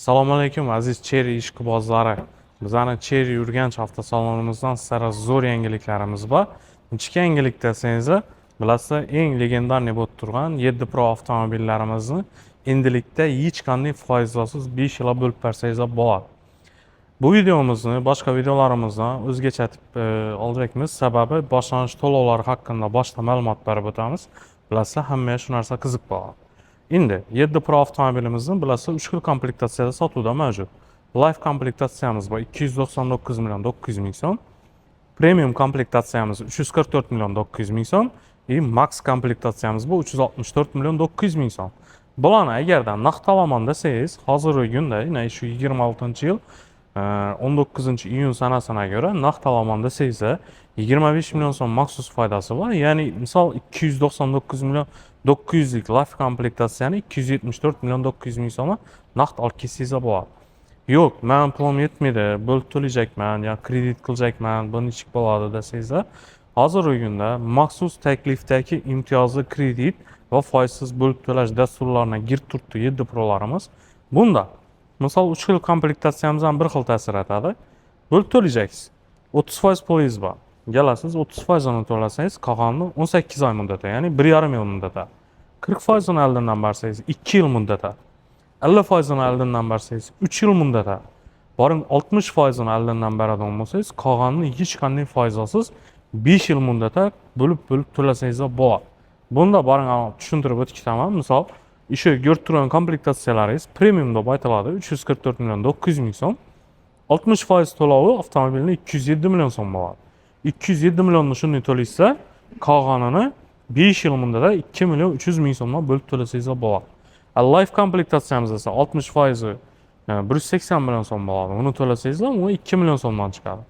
Assalomu alaykum, aziz Chery ishqibozlari. Bizani Chery Urganch avtosalonimizdan sizlarga zo'r yangiliklarimiz bor. Nechta yangilik desangizlar, bilasizlar, eng легендарный bo'lib turgan 7 Pro avtomobillarimizni endilikda hech qanday foizsiz 5 yilga bo'lib bersangizlar bo'ladi. Bu videomizni boshqa videolarimizdan o'zgacha etib oljakmiz. Sababi boshlanish to'lovlari haqida boshda ma'lumot berib o'tamiz. Bilasizlar, hammaga shu narsa qiziq bo'ladi. Endi 7 Pro avtomobilimizni, bilasizlar, 3 xil komplektatsiyada sotuvda mavjud. Life komplektatsiyamiz bor 299 million 900 ming so'm. Premium komplektatsiyamiz 344 million 900 ming so'm и Max komplektatsiyamiz bu 364 million 900 ming so'm. Bularni agarda naqd olaman desangiz, hozirgi kunda, ya'ni shu 26-yil 19 iyun sanasina ko'ra naqd olaman desangiz, 25 million so'm maxsus foydasi bor. Ya'ni misol 299 million 900 lik Life komplektatsiyani 274 million 900 ming so'mga naqd olib kelsangiz bo'ladi. Yo'q, man pulim yetmaydi, bo'lib to'layjakman yo kredit qiljakman, bu nechuk bo'ladi desangizlar, hozirgi kunda maxsus taklifdagi imtiyozli kredit va foizsiz bo'lib to'lash dasturlarini girib turibdi 7 Prolarimiz. Bunda misol 3 xil komplektatsiyamiz ham bir xil ta'sir etadi. Bo'lib to'layjaksiz. 30% pulingiz bor. Kelasiz, 30%ini to'lasangiz, qolganini 18 oy muddati, ya'ni 1,5 yil muddati. 40%ini oldindan bersangiz, 2 yil muddati. 50%ini oldindan bersangiz, 3 yil muddati. Boring, 60%ini oldindan beradigan bo'lsangiz, qolganini hech qanday foizsiz 5 yil muddati bo'lib bo'lib to'lasangiz bo'ladi. Bunda boring, tushuntirib o'tib ketaman. Misol, shu ko'rib turgan komplektatsiyalaringiz premium deb aytiladi, 344 million 900 ming so'm. 60% to'lovi avtomobilni 207 million so'm bo'ladi. 207 millionni shunday to'laysiz, qolganini 5 yil muddatda 2 million 300 ming so'mdan bo'lib to'lasangiz bo'ladi. Life komplektatsiyamiz esa 60%i 180 million so'm bo'ladi. Uni to'lasangizlar, u 2 million so'mdan chiqadi.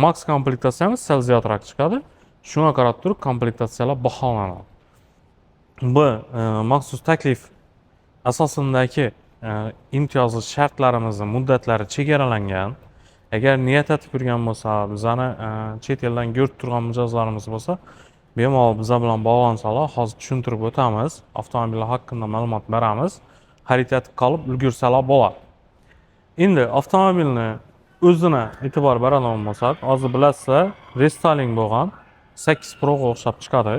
Max komplektatsiyamiz sal ziyodroq chiqadi. Shunga qarab turib komplektatsiyalar baholanadi. Bu maxsus taklif asosindagi imtiyozli shartlarimizni muddatlari chegaralangan. Agar niyat etib yurgan bo'lsa, bizani chet eldan ko'rib turgan mijozlarimiz bo'lsa, bemalol biza bilan bog'lansalar, hozir tushuntirib o'tamiz. Avtomobillar haqida ma'lumot beramiz. Xarid etib qolib ulgursalar bo'ladi. Endi avtomobilni o'zini e'tibor beradigan bo'lsak, hozir bilasizlar, рестайлинг bo'lgan 8 Proga o'xshab chiqadi.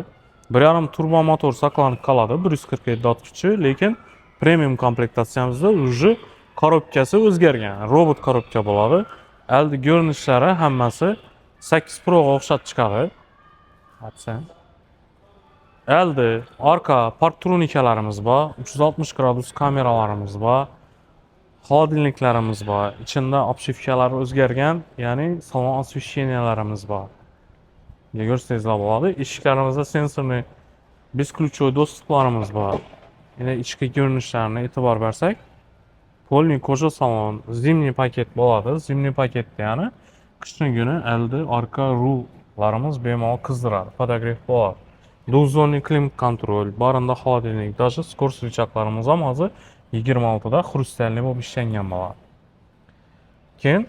1,5 turbo motor saqlanib qoladi, 147 ot kuchi, lekin premium komplektatsiyamizda уже коробка si o'zgargan. Robot коробка bo'ladi. Aldi ko'rinishlari hammasi 8 Proga o'xshab chiqadi. Atsan. Aldi, orqa парктроник alarimiz bor, 360 gradus kameralarimiz bor, холодильник larimiz bor. Ichida обшивка lari o'zgargan, ya'ni salon освещения larimiz bor. Ko'rsangizlar bo'ladi. Eshiklarimizda сенсорный бесключевой доступ larimiz bor. Yana ichki ko'rinishlarini e'tibor bersak, полный кожа salon, зимний paket bo'ladi. Зимний paketda, ya'ni qishni kuni aldi orqa rullarimiz bemalol qizdiradi, подогрев bo'ladi. Двухзонный климат-контроль, barında холодильник, даже скорость рычаг larimiz ham hozir 26 da хрустальный bo'lib ishlangan bo'ladi. Keyin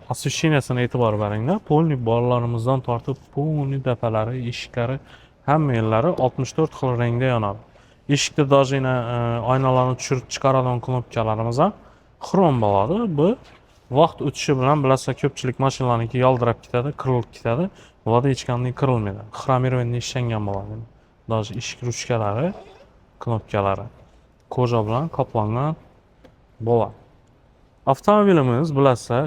освещения sini e'tibor beringlar. Полный borlarimizdan tortib, полный dafalari, eshiklari, hamma yerlari 64 xil rangda yonadi. Eshikda даже oynalarni tushirib chiqaradigan knopkalarimiz ham xrom bo'ladi. Bu vaqt o'tishi bilan, bilasizlar, ko'pchilik mashinalarniki yoldirab ketadi, qirilib ketadi. Bularda hech qanday qirilmaydi. Хромированный ishlangan bo'ladi. Даже eshik ruchkalari, knopkalari кожа bilan qoplangan bo'ladi. Avtomobilimiz, bilasizlar,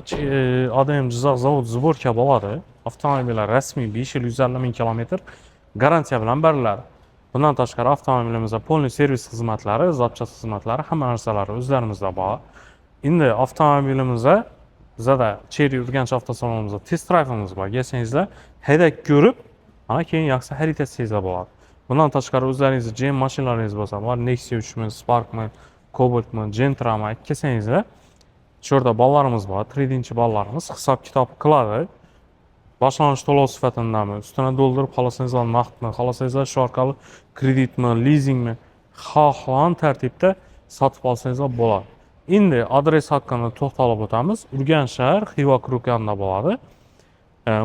ADM Jizzax zavod сборка bo'ladi. Avtomobillar rasmiy 5 yil 150 ming kilometr garantiya bilan beriladi. Bundan tashqari avtomobilimizda полный servis xizmatlari, запчасть xizmatlari, hamma narsalari o'zlarimizda bor. Endi avtomobilimizda, bizada Chery Urganch avtosalonimizda test drive'imiz bor. Kelsangizlar, haydab ko'rib, ana keyin yaxshi xarid etsangizlar bo'ladi. Bundan tashqari o'zlaringizni GM mashinalaringiz bo'lsa, bor Nexia 3mi, Sparkmi, Cobaltmi, Gentrami kelsangizlar, shu yerda bolalarimiz bor, tradingchi bolalarimiz hisob kitob qiladi. Boshlang'ich to'lov sifatidami, ustini to'ldirib, xohlasangizlar naqdmi, xohlasangizlar shu orqali kreditmi, lizingmi, xohlagan tartibda sotib olsangizlar bo'ladi. Endi adres haqida to'xtalib o'tamiz. Urganch shahar, Xiva круг yonida bo'ladi.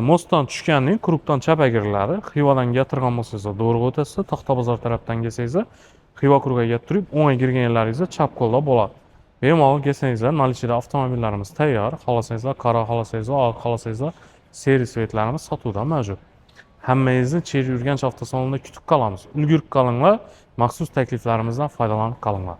Мост dan tushgandan круг dan chapga kiriladi. Xivadan keltirgan bo'lsangizlar, to'g'ri o'tasizlar. Taxtabozor tarafdan kelsangizlar, Xiva круг ga kelib turib, o'ngga kirgan yerlaringizda chap qo'lda bo'ladi. Bemalol kelsangizlar, наличие da avtomobillarimiz tayyor. Xohlasangizlar qora, xohlasangizlar oq, xohlasangizlar серый цвет larimiz sotuvda mavjud. Hammangizni Chery Urganch avtosalonida kutib qolamiz. Ulgurib qolinglar, maxsus takliflarimizdan foydalanib qolinglar.